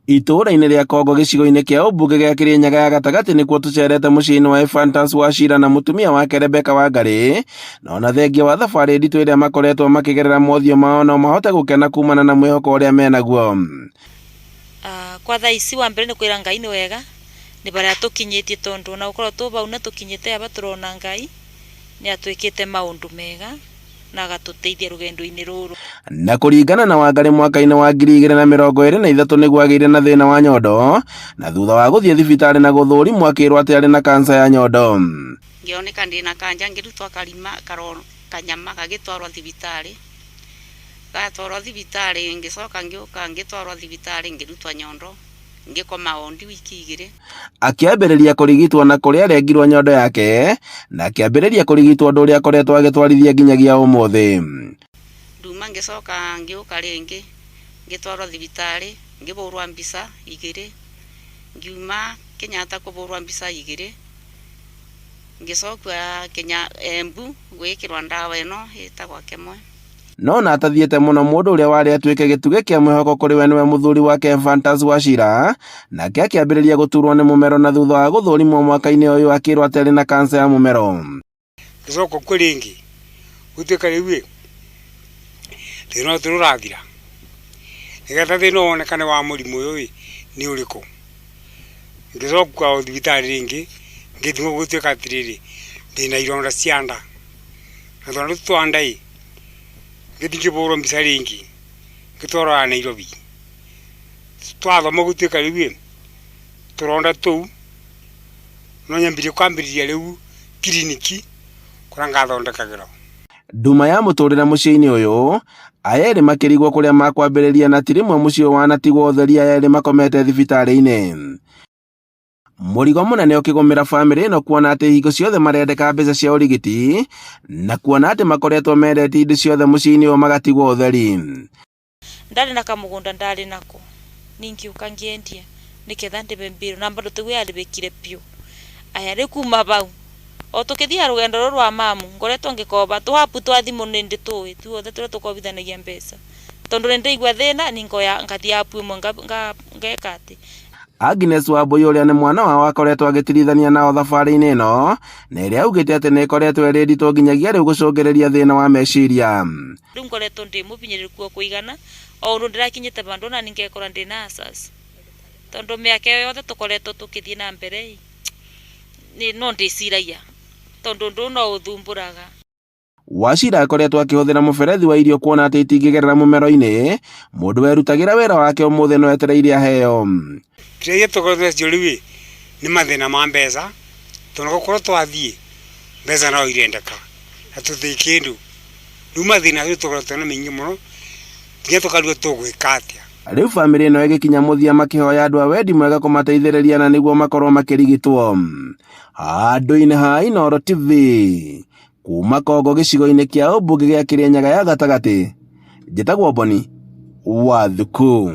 Itũũra-inĩ rĩa Kongo gĩcigo-inĩ kĩa ũmbunge gĩa Kĩrĩnyaga ya gatagatĩ nĩkuo tũcerete mũciĩ-inĩ wa Ephantus Wachira na mũtumia wake Rebecca Wangarĩ, na ona thengia wa thabarĩ nditũ ĩrĩa makoretwo makĩgerera mothiũ mao no mahote gũkena kumana na mwĩhoko ũrĩa menaguo. Kwa thaa ici wa mbere nĩ kwĩra Ngai nĩ wega nĩ barĩa atũkinyĩtie tondũ ona gũkorwo tũ bau na tũkinyĩte aba tũrona Ngai nĩ atwĩkĩte maũndũ mega na agatũteithia rũgendo-inĩ rũrũ. Na kũringana na Wangarĩ mwaka-inĩ wa 2023 nĩguo agĩire na thĩna wa nyondo na thutha wa gũthiĩ thibitarĩ na gũthũrimwo akĩrwo atĩ arĩ na kansa ya nyondo. Ngĩoneka ndĩna kanja ngĩrutwo karima kanyama gagĩtwarwo thibitarĩ, gatwarwo thibitarĩ ngĩcoka ngĩũka ngĩtwarwo thibitarĩ ngĩrutwo nyondo. Ngĩkoma wondi wiki igĩrĩ. Akĩambĩrĩria kũrigitwo na kũrĩa arengirwo nyondo yake na akĩambĩrĩria kũrigitwo ũndũ ũrĩa akoretwo agĩtwarithia nginyagia ũmũthĩ. Nduma ngĩcoka ngĩũka rĩngĩ ngĩtwarwo thibitarĩ ngĩbũrwo mbica igĩrĩ, ngiuma Kenyatta kũbũrwo mbica igĩrĩ, ngĩcokua Embu gwĩkĩrwo ndawa ĩno ĩtagwo chemo. No ona atathiĩte mũno mũndũ ũrĩa warĩ atuĩke gĩtugĩ kĩa mwĩhoko kũrĩ we nĩwe mũthuri wake Ephantus Wachira, nake akĩambĩrĩria gũturwo nĩ mũmero na thutha wa gũthũrimwo mwaka-inĩ ũyũ akĩrwo atĩ arĩ na kansa ya mũmero. Ngĩcoka kuo rĩngĩ gũtuĩka rĩu ĩ, thĩna ũyũ ndũrathira, nĩgetha thĩna ũyũ wonekane wa mũrimũ ũyũ ĩ, nĩ ũrĩkũ. Ngĩcoka o thibitarĩ rĩngĩ, ngĩthimwo gũtuĩka atĩrĩrĩ, ndĩna ironda cia nda, na tondũ twa nda ĩ, ngĩthiĩ ngĩbũrwo mbica rĩngĩ, ngĩtwarwo haha Nairobi. Twathoma gũtuĩka rĩu ĩ, tũronda tũu no nyambirie kwambĩrĩria rĩu kiriniki kũrĩa ngathondekagĩrwo. Nduma ya mũtũrĩre mũciĩ-inĩ ũyũ, aya erĩ makĩrigwo kũrĩa makwambĩrĩria na ti rĩmwe mũciĩ ũyũ wanatigwo ũtheri aya erĩ makomete thibitarĩ-inĩ. Mũrigo mũnene ũkĩgũmĩra bamĩrĩ ĩno kuona atĩ hingo ciothe marendeka mbeca cia ũrigiti na kuona atĩ makoretwo mendetie indo ciothe mũciĩ-inĩ ũyũ magatigwo ũtheri. Ndarĩ na kamũgũnda ndarĩ nako, ningĩũka ngĩendia nĩketha ndĩbe mbĩrũ na bado tiguo yarĩbĩkire biũ. Aya rĩu kuma bau o tũkĩthiaga rũgendo rũrũ rwa mamu ngoretwo ngĩkoba tũ app twa thimũ nĩ ndĩtũĩ tuothe tũrĩa tũkobithanagia mbeca tondũ nĩ ndaigua thĩna nĩ ngoya ngathiĩ app ĩmwe ngeka atĩ. Agnes Wambui ũrĩa nĩ mwana wao akoretwo agĩtirithania nao thabarĩ-inĩ ĩno na ĩrĩa augĩte atĩ nĩ ĩkoretwo ĩrĩ nditũ nginyagia rĩu gũcũngĩrĩria thĩna wa meciria. Rĩu ngoretwo ndĩ mũbinyĩrĩrĩku o kũigana, o ũndũ ndĩrakinyĩte bandũ ona niĩ ngekora ndĩ na ulcers. Tondũ mĩaka ĩyo yothe tũkoretwo tũkĩthiĩ na mbere ĩ, no ndĩciragia tondũ ũndũ ũyũ no ũthumbũraga. Wachira akoretwo akĩhũthĩra mũberethi wa irio kuona atĩ itingĩgerera mũmero-inĩ, mũndũ werutagĩra wĩra wake ũmũthĩ no etereire aheo. Kĩrĩa gĩtũkoretwo nacio rĩu ĩ, nĩ mathĩna ma mbeca, tondũ gũkorwo twathiĩ mbeca no irendeka na tũtirĩ kĩndũ. Rĩu mathĩna rĩu tũkoretwo na maingĩ mũno nginya tũkarigwo tũgwĩka atĩa. Rĩu bamĩrĩ ĩno ĩgĩkinya mũthia makĩhoya andũ a wendi mwega kũmateithĩrĩria na nĩguo makorwo makĩrigitwo. Handũ-inĩ ha Inooro TV, kuma Kongo gĩcigo-inĩ kĩa ũmbunge gĩa Kĩrĩnyaga ya gatagatĩ, njĩtagwo Boni wa Thuku.